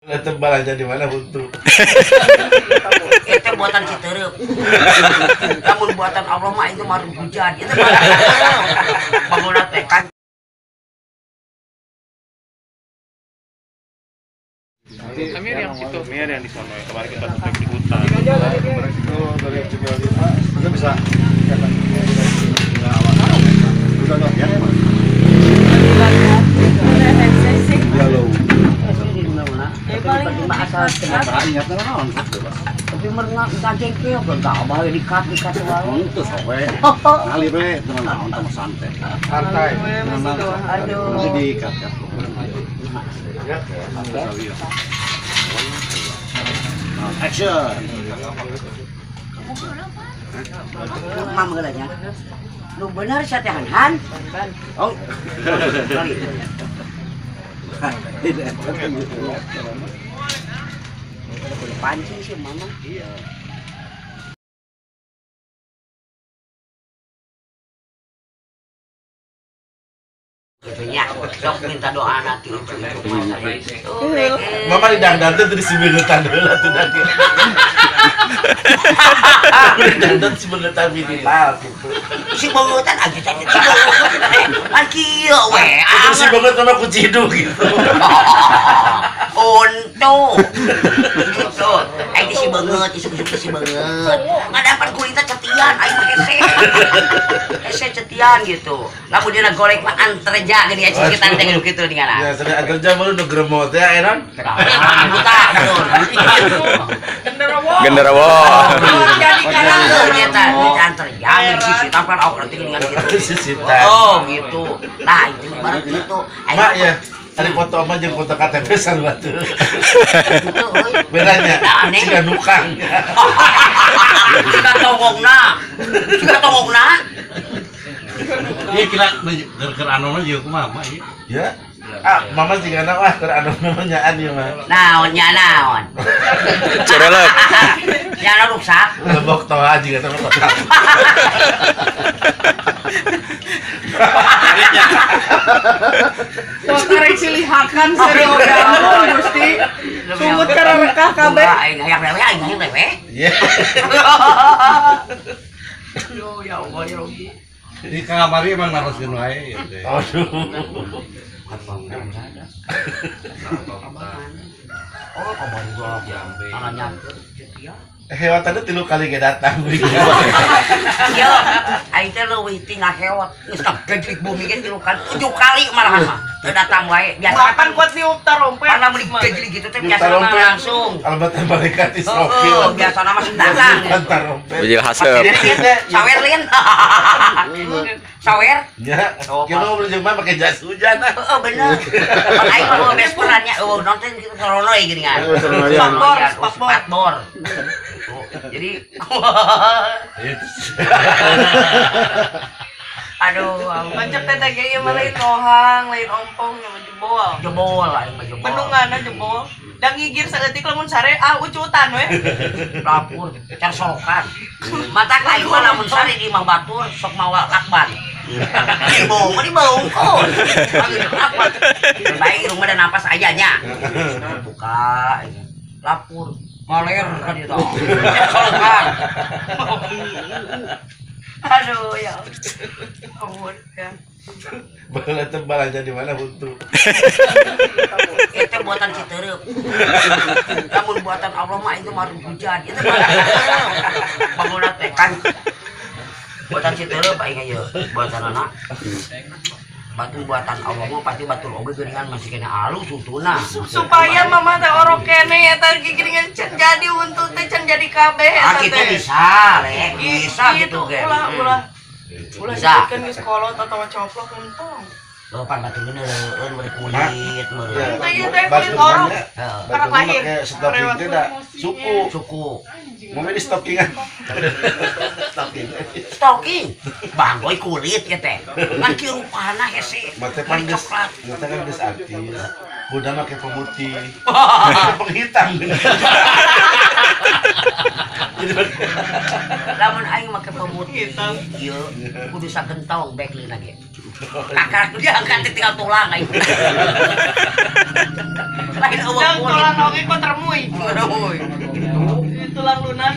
Tebal aja di mana buntu. Itu buatan Citerep. Namun buatan Allah mah itu mah hujan. Itu bangunan teh kan. Kami yang situ, kami ada yang di sana. Kemarin kita sampai di hutan. Itu dari 35 itu bisa. Tapi mereka jengkel, enggak abah dikat dikat wae. Itu sowe. Ngali we naon teh santai. Santai. Aduh. Masih diikat kan. Action. Mam heula nya. Lu bener sia teh Han. Oh. Pancing sih mama. Iya. Gitunya, sok minta doa nanti ucu-ucu. Mama di dangdan teh terus sibeungetan heula tuh dangdan. Di dangdan sibeungetan minimal gitu. Si beungetan aja teh si beungetan. Kan kieu we. Terus si beungeut mama ku cidu gitu. Untung gitu. Aing si beungeut, isuk-isuk si beungeut. Ngadapan kulitna cetian aing mah hese. Hese cetian gitu. Lamun dina golek mah anterja geuning aya cikitan teh kitu ningana. Ya, sering anterja mah nu gremot teh aya buta betul. Genderuwo. Genderuwo. Jadi karang eta anterja sisi tampar awak dengan gitu. Oh, gitu. Nah, itu baru gitu. Mak ya. Ada foto ama jeung foto KTP sarua tuh. Bedanya siga nukang. Siga tongongna. Siga tongongna. Ieu kira keur anu mah ieu kumaha mah ieu. Ya. Ah, mama siga na wah keur anu mah nyaan ieu mah. Naon nya naon. Cerelek. Nya ruksak. Lebok toa jiga sama toa. Wah, karek silihakan serius Gusti. Sungut kana rekah kabeh. Aing hayang rewe, aing hayang rewe. Iya. Aduh, ya Allah ya Rabbi. Di kamari emang naroskeun wae ieu teh. Aduh. Oh, kamari gua anaknya Hewatannya 3 kali ge datang. Yo, aing teh leuwih ti ngahewat. Geus gejlik bumi ge 3 kali, 7 kali malahan mah. Teu datang wae. Biasa kan kuat niup tarompet. Karena meuli gejlik gitu teh biasa langsung. Albatan malaikat Israfil. Biasa mah datang. Tarompet. Bijil haseup. Sawer lin. Sawer? Ya. Kieu mah jeung mah make jas hujan. Heeh, bener. Pan aing mah best perannya eueuh nonton kitu soronoy geuningan. Spakbor, spakbor. Jadi aduh, mancep teh ge ieu mah lain rohang, lain ompong nya mah jebol. Jebol aing mah jebol. Bendunganna jebol. Da ngigir saeutik lamun sare ah ucutan we. Lapur, car solokan. Matak aing mah lamun sare di imah batur sok mawa lakban. Dibau, mah dibau lakban. Baik rumah da napas aya nya. Buka lapur. Ngalir kan itu. Solokan. Aduh ya. Ampun ya. Baheula tebal aja di mana buntu. Itu buatan Citerep. Namun buatan Allah mah itu mah hujan. Itu bangunan teh kan. Buatan Citerep aing ieu, buatan anak. Batu buatan Allah mah pasti batur oge geuningan masih kena alus untuna. Supaya mama teh orok kene eta geuningan can jadi untu teh can jadi kabeh eta teh. Ah kitu bisa le, bisa gitu ge. Ulah ulah. Ulah disebutkeun geus kolot atawa coplok untung. Leupan batur geuneun beureun kulit meureun. Teh ieu teh kulit orok. Karak lahir. Stocking teh da suku. Suku. Mau di stockingan. Stocking. Banggoy kulit ya teh. Ngan kieu rupana hese. Mate pan geus coklat. Mate kan geus artis. Budak make pemutih. Penghitam. Lamun aing make pemutih ieu kudu sagentong back leuna ge. Kakak dia angkat tinggal tulang aing. Lain eueuh Dang tulang oge kok termui. Termui. Tulang lunak.